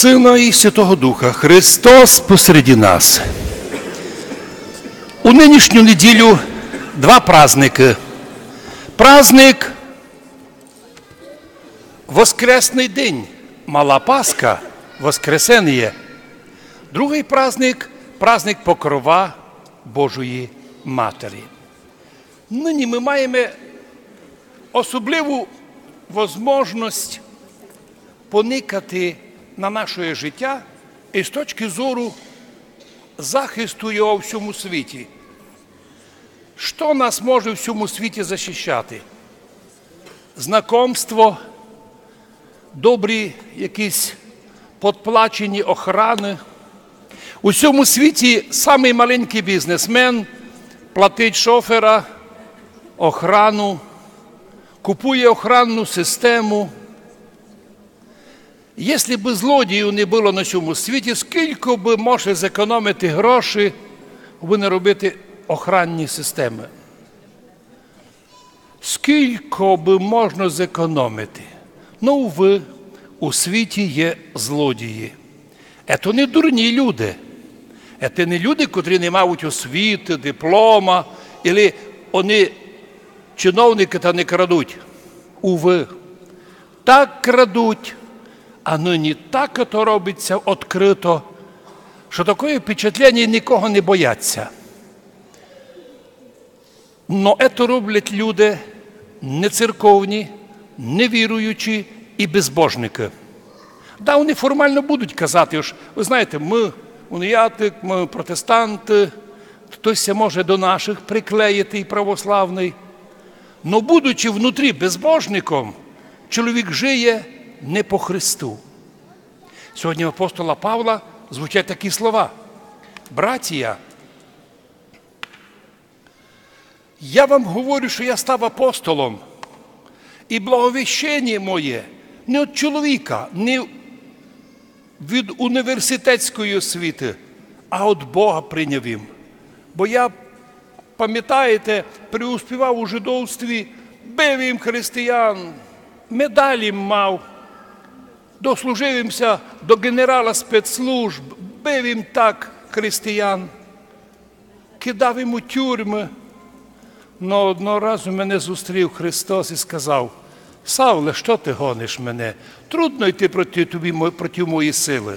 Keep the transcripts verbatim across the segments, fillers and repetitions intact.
Сына и Святого Духа. Христос посреди нас. У нынішню неділю два праздникы. Праздник Воскресный день, Мала Пасха, Воскресеніє. Другый праздник, праздник Покрова Божої Матері. Нині мы маєме особливу возможность поникати на нашоє життя із точки зору захисту його у всьому світі. Што нас може в всьому світі защищати? Знакомство, добрі якісь подплачені охраны. У всьому світі самый маленькый бізнесмен платить шофера, охрану, купує охранну систему. Если бы злодіїв не было на сьому світі, скілько бы може зекономити гроші, абы не робити охранні системы? Скілько бы можна зекономити? Но, увы, у світі є злодії. Ето не дурні люди. Ето не люди, котрі не мають освіты, диплома, или они чиновникы та не крадуть. Увы, так крадуть, а нині так ото робить ся открыто, што такоє впечатлення, никого не боять ся. Но ето роблять люди нецерковні, невіруючі и безбожникы. Да, они формално будуть казати, ож, вы знаєте, мы уніатик, мы протестанты, хтось ся може до наших приклеїти и православный. Но будучи внутрі безбожником, чоловік жиє не по Христу. Сьогодні в апостола Павла звучать такі слова: «Братія, я вам говорю, што я став апостолом, и благовіщеніє моє не од чоловіка, не від університетської освіты, а од Бога прийняв им. Бо я, памятаєте, преуспівав у жидовстві, бив им християн, медаль им мав, дослужив им ся до ґенерала спецслужб, бив им так християн, кидав им у тюрмы. Но одного разу мене зустрів Христос и сказав: „Савле, што ты гониш мене? Трудно йти проти тобі мо-, проти моєї силы.“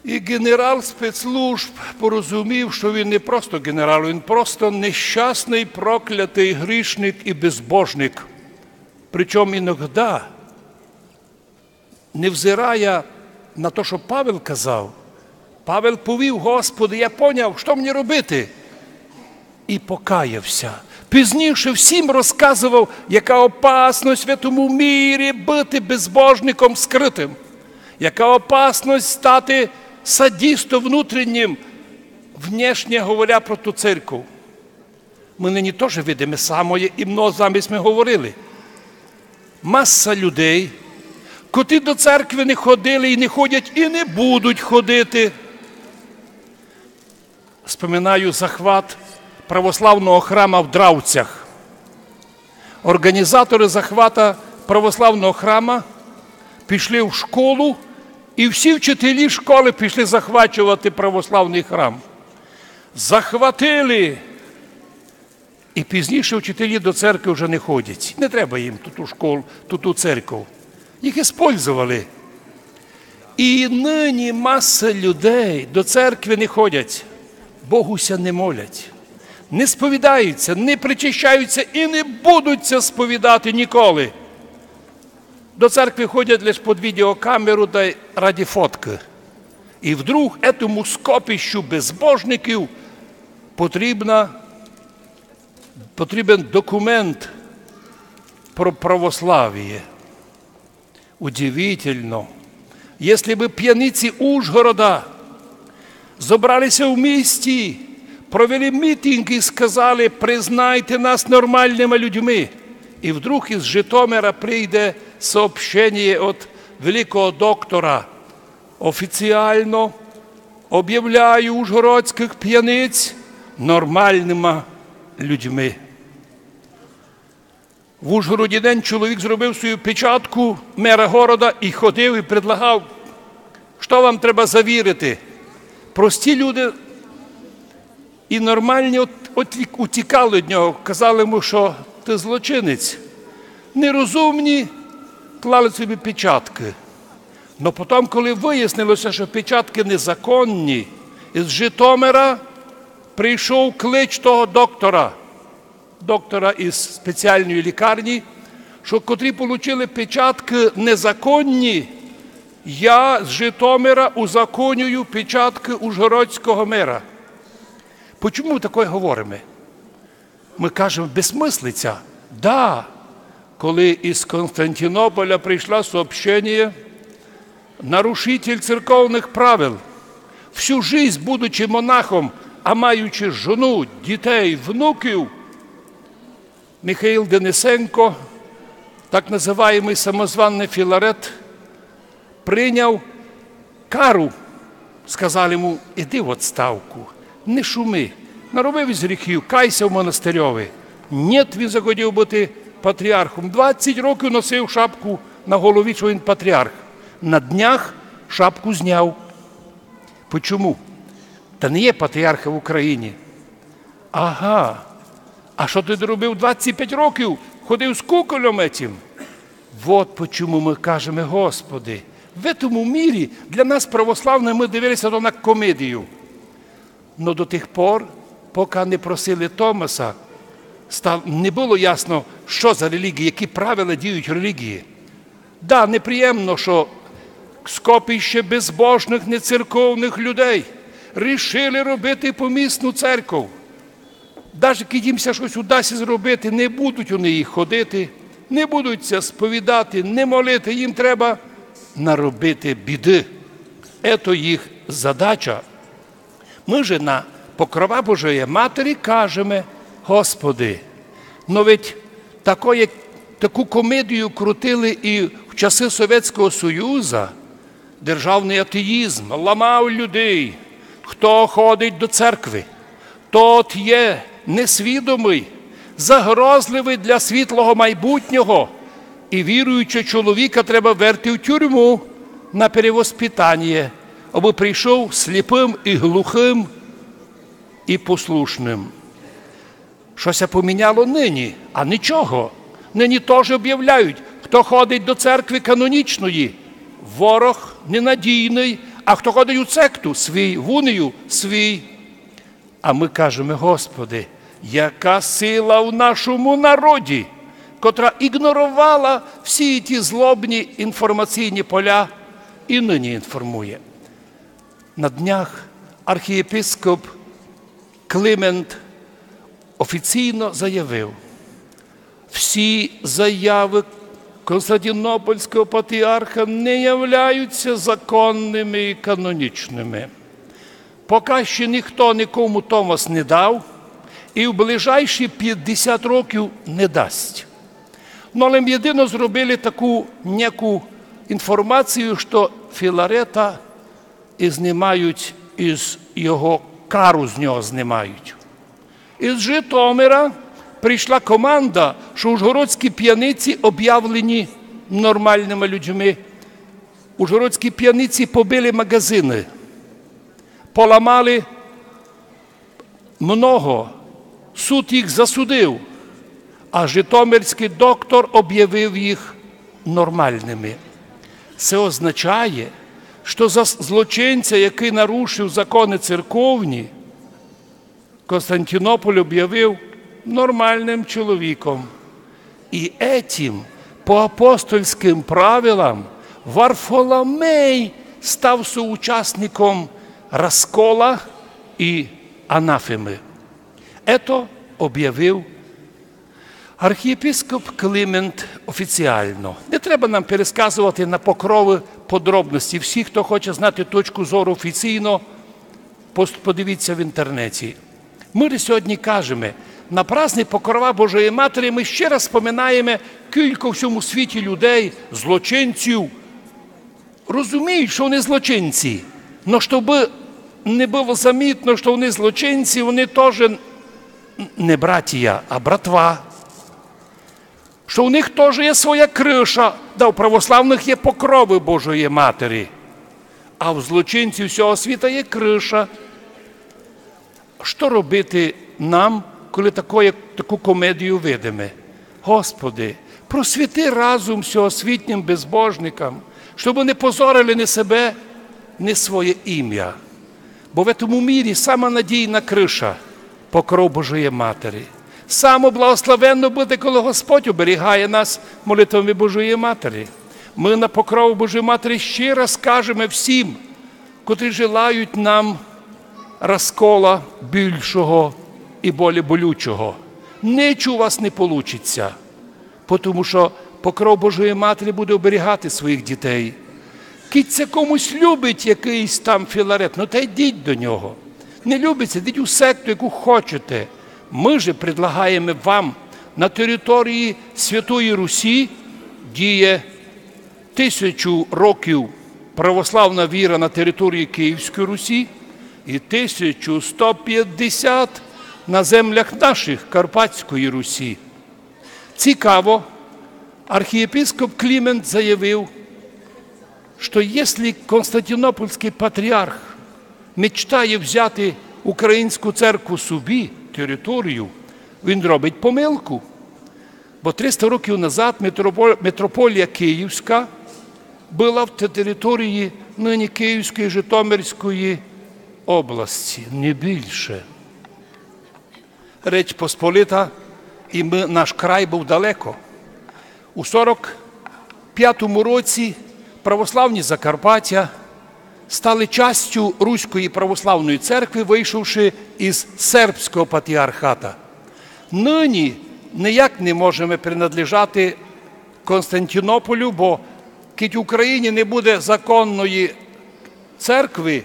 И ґенерал спецслужб порозумів, што він не просто ґенерал, він просто нещасный, проклятый грішник и безбожник. Причому иногда, невзирая на то, што Павел казав, Павел повів: „Господи, я поняв, што мені робити.“ И покаяв ся. Пізніше всім розказовав, яка опасность в этому мірі быти безбожником скрытым, яка опасность стати садистом внутрішнім, внешне говоря про ту церкву. Мы нині тоже видиме самоє, и много з вами сьме говорили. Маса людей, котрі до церкви не ходили и не ходять, и не будуть ходити. Споминаю захват православного храма в Дравцях. Організаторы захвата православного храма пішли в школу, и всі вчителі школы пішли захвачовати православный храм. Захватили. И пізніше вчителі до церкви вже не ходять. Не треба їм ту, ту школу, ту, ту церкву. Їх использовали. И нині маса людей до церкви не ходять, Богу ся не молять, не сповідаються, не причащаються и не будуть ся сповідати ніколи. До церкви ходять лиш під відеокамеру дай ради фоткы. И вдруг этому скопищу безбожників потрібна, потрібен документ про православіє. Удивительно. Если бы п'яниці Ужгорода зобрали ся в місті, провели мітинґ и сказали: „Признайте нас нормалныма людьми.“ И вдруг из Житомира прийде сообщеніє од великого доктора: „Офіціално обявляю ужгородськых п'яниць нормалныма людьми.“ В Ужгороді день чоловік зробив свою печатку мера города і ходив і предлагав, што вам треба завірити. Прості люди і нормальні от, от, утікали від нього, казали йому, што ты злочинець. Нерозумні клали собі печаткы. Но потім, коли выяснило ся, што печаткы незаконні, з Житомира прийшов клич того доктора, доктора із спеціальної лікарні, што котрі получили печаткы незаконні, я з Житомира узаконюю печаткы ужгородського мера. Почому мы такоє говориме? Мы кажеме, безсмыслиця. Да, коли із Константинополя прийшло сообщеніє, нарушитель церковных правил, всю жизнь будучи монахом, а маючи жону, дітей, внуків, Михаїл Денисенко, так называємый самозваный Філарет, прийняв кару. Сказали йому: «Іди в отставку, не шуми, наробив єсь гріхів, кай ся в монастирьови». Нєт, він захотів быти патріархом. Двадцять років носив шапку на голові, што він патріарх. На днях шапку зняв. Почому? Та не є патріарха в Україні. Ага. А што ты робив двадцять пять років? Ходив з куколем этим. Вот почому мы кажеме: «Господи». В этому мірі для нас, православных, мы дивили ся то на комедію. Но до тых пор, пока не просили Томаса, став-, не было ясно, што за релігія, які правила діють в релігії. Да, неприємно, што скопище безбожных, нецерковных людей рішили робити помісну церков. Даже кідь їм ся штось удасть зробити, не будуть они її ходити, не будуть ся сповідати, не молити. Їм треба наробити біды. Ето їх задача. Мы же на Покрова Божої Матері кажеме: «Господи, но ведь такоє, таку комедію крутили і в часы Совєтського Союза, державный атеїзм ламав людей. Хто ходить до церкви, тот є несвідомый, загрозливый для світлого майбутнього, і віруючого чоловіка треба верти в тюрму на перевоспитаніє, абы прийшов сліпым і глухым і послушным». Што ся поміняло нині? А нічого. Нині тоже обявляють, хто ходить до церкви канонічної, ворог ненадійный, а хто ходить у секту, свій, в унію, свій. А мы кажеме: «Господи, яка сила в нашому народі, котра ігноровала всі ті злобні інформаційні поля і нині інформує». На днях архієпископ Климент офіційно заявив: «Всі заявы Константинопольського патріарха не являються законными і канонічными. Пока ще ніхто нікому Томас не дав і в ближайші пятдесят років не дасть». Но але єдино зробили таку няку інформацію, што Філарета і знимають із його, кару з нього знимають. Із Житомира прийшла команда, што ужгородські п'яниці обявлені нормальныма людьми. Ужгородські п'яниці побили магазины, поламали много, суд їх засудив, а житомирськый доктор обявив їх нормальными. Се означає, што за с-, злочинця, якый нарушив законы церковні, Константинополь обявив нормальным чоловіком. І етім, по апостольськым правилам, Варфоломей став соучасником раскола і анафемы. Ето обявив архієпископ Климент офіціално. Не треба нам пересказовати на Покровы подробности. Всі, хто хоче знати точку зору офіційно, пос-, подивіться в інтернеті. Мы сьогодні кажеме, на праздник Покрова Божої Матері мы ще раз споминаєме, кілько в сьому світі людей, злочинців, розуміють, што они злочинці. Но щоб не было замітно, што они злочинці, они тоже н-, не братія, а братва. што у них тоже є своя крыша, да у православных є покровы Божої Матері, а у злочинців всього світа є крыша. Што робити нам, коли такоє, таку комедію видиме? Господи, просвіти разум всьогосвітнім безбожникам, щоб не позорили ни себе, ни своє імя. Бо в этому мірі сама надійна крыша — покров Божої Матері. Само благословенно буде, коли Господь оберігає нас молитвами Божої Матері. Мы на покров Божої Матері ще раз кажеме всім, котрі желають нам розкола більшого і более болючого. Нич у вас не получить ся, потому што покров Божої Матері буде оберігати своїх дітей. Кідь ся комусь любить якыйсь там Філарет, ну та йдіть до нього. Не любить ся, йдіть у секту, яку хочете. Мы же предлагаєме вам: на території Святої Русі діє тисячу років православна віра на території Київської Русі і тисячу сто пятдесят на землях наших, Карпатської Русі. Цікаво, архієпископ Клімент заявив, што якщо Константинопольський патріарх мечтає взяти українську церкву собі, територію, він робить помилку. Бо триста років назад митропо-, митрополія Київська была в те-, території нині Київської, Житомирської області, не більше. Реч Посполита, і мы, наш край быв далеко. У сорок пятому році православні Закарпаття стали частю Руської православної церкви, вийшовши із сербського патріархата. Нині ніяк не можеме принадлежати Константинополю, бо кідь в Україні не буде законної церкви,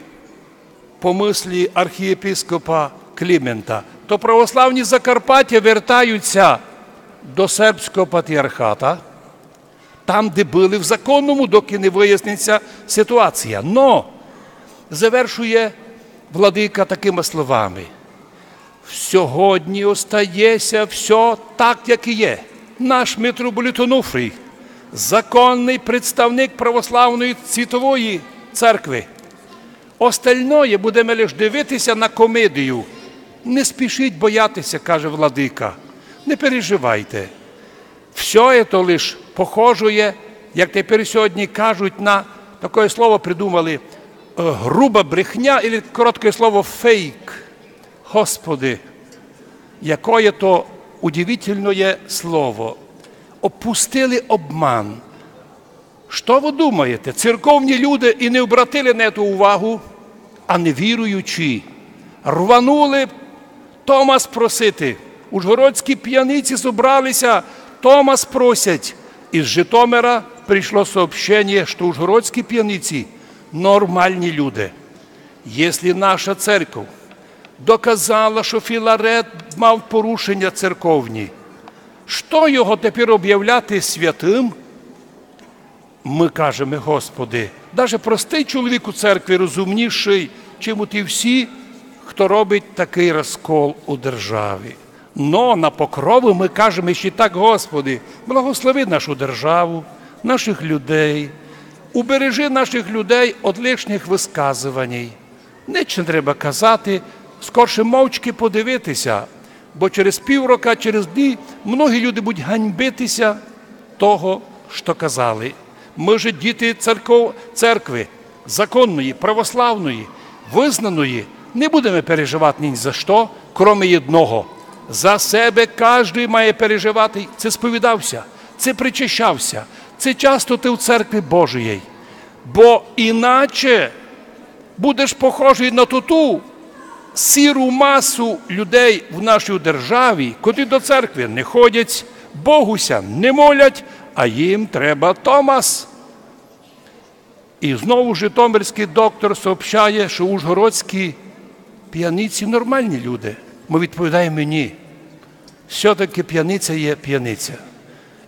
по мыслі архієпископа Клімента, то православні Закарпаття вертають ся до сербського патріархата, там, де были в законному, доки не выяснить ся ситуація. Но завершує владика такыма словами: «Сьогодні остає ся всьо так, як і є. Наш митрополит Онуфрій — законный представник православної світової церкви. Остальноє будеме лиш дивити ся на комедію. Не спішіть бояти ся, — каже владика, — не переживайте. Всьо то лиш похожоє, як тепер сьогодні кажуть, на, такоє слово придумали, е, груба брехня, или короткоє слово фейк». Господи, якоє то удивительноє слово. Опустили обман. Што вы думаєте? Церковні люди і не обратили на то увагу, а невіруючі рванули Томас просити. Ужгородські п'яниці зобрали ся, Томас просять. Із Житомира прийшло сообщеніє, што ужгородські п'яниці нормальні люди. Якщо наша церков доказала, што Філарет мав порушеня церковні, што його тепер об'являти святым? Мы кажеме: Господи, даже простый чоловік у церкві розумнішый, чим оті всі, хто робить такый розкол у державі. Но на Покровы мы кажеме ще так: Господи, благослови нашу державу, наших людей, убережи наших людей од лишніх высказованій. Нич не треба казати, скорше мовчки подивити ся, бо через пів рока, через дні многі люди будуть ганьбити ся того, што казали. Мы же діти церков-, церкви, законної, православної, визнаної, не будеме переживати ні за што, кроме єдного. За себе каждый має переживати, ци сповідав ся, ци причащав ся, ци часто ти в церкви Божиїй. Бо іначе будеш похожый на туту сіру масу людей в нашій державі, котрі до церкви не ходять, Богу ся не молять, а їм треба Томас. І знову житомирськый доктор сообщає, што ужгородські п'яниці нормальні люди. Мы відповідаєме: ні. Всьо-таки п'яниця є п'яниця.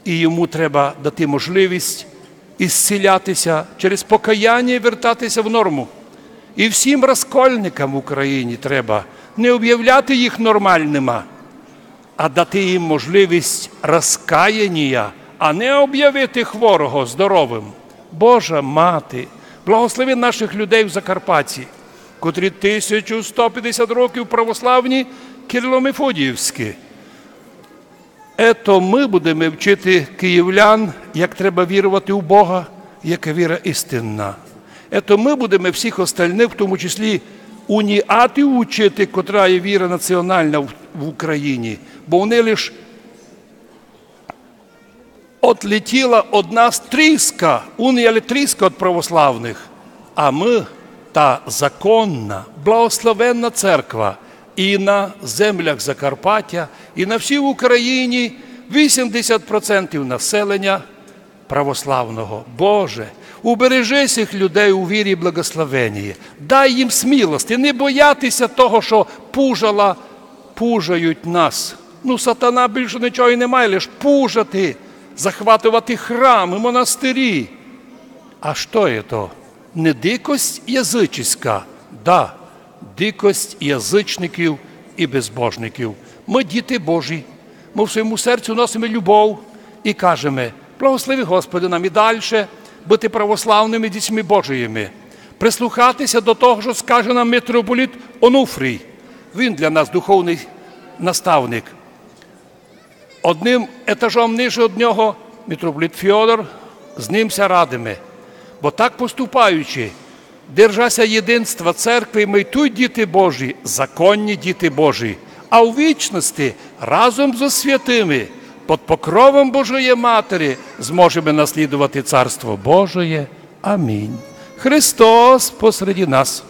І йому треба дати можливість ісціляти ся, через покаяння вертати ся в норму. І всім розкольникам в Україні треба не об'являти їх нормальныма, а дати їм можливість розкаяння, а не обявити хворого здоровим. Божа Мати, благослови наших людей в Закарпатті, котрі тисячу сто пятдесят років православні кирило-мефодіївські. Ето мы будеме вчити київлян, як треба вірувати в Бога, яка віра істинна. Ето мы будеме всіх остальних, в тому числі уніатів, учити, котра є віра національна в, в Україні. Бо вони лиш отлетіла од нас тріска, унія ле тріска од православних. А мы та законна, благословенна церква і на землях Закарпаття, і на всій Україні вісімдесят процентів населення православного. Боже, убережи сих людей у вірі і благословенні. Дай їм смілости, не боятися того, що пужала пужають нас. Ну, сатана більше нічого і не має, лиш пужати, захватувати храмы, монастирі. А што є то? Не дикость языческа? Да, дикость язычників і безбожників. Мы діти Божі. Мы в своєму серцю носиме любов і кажеме: благослови, Господи, нам і дальше быти православными дітьми Божыми. Прислухатися до того, што скаже нам митрополіт Онуфрій. Він для нас духовный наставник. Одним етажом ниже од нього митрополіт Фьодор, з ним ся радиме. Бо так поступаючи, держася єдинства церкви, мы й туй діти Божі, законні діти Божі, а у вічности разом зо святыми под покровом Божої Матері зможеме наслідувати Царство Божоє. Амінь. Христос посреди нас.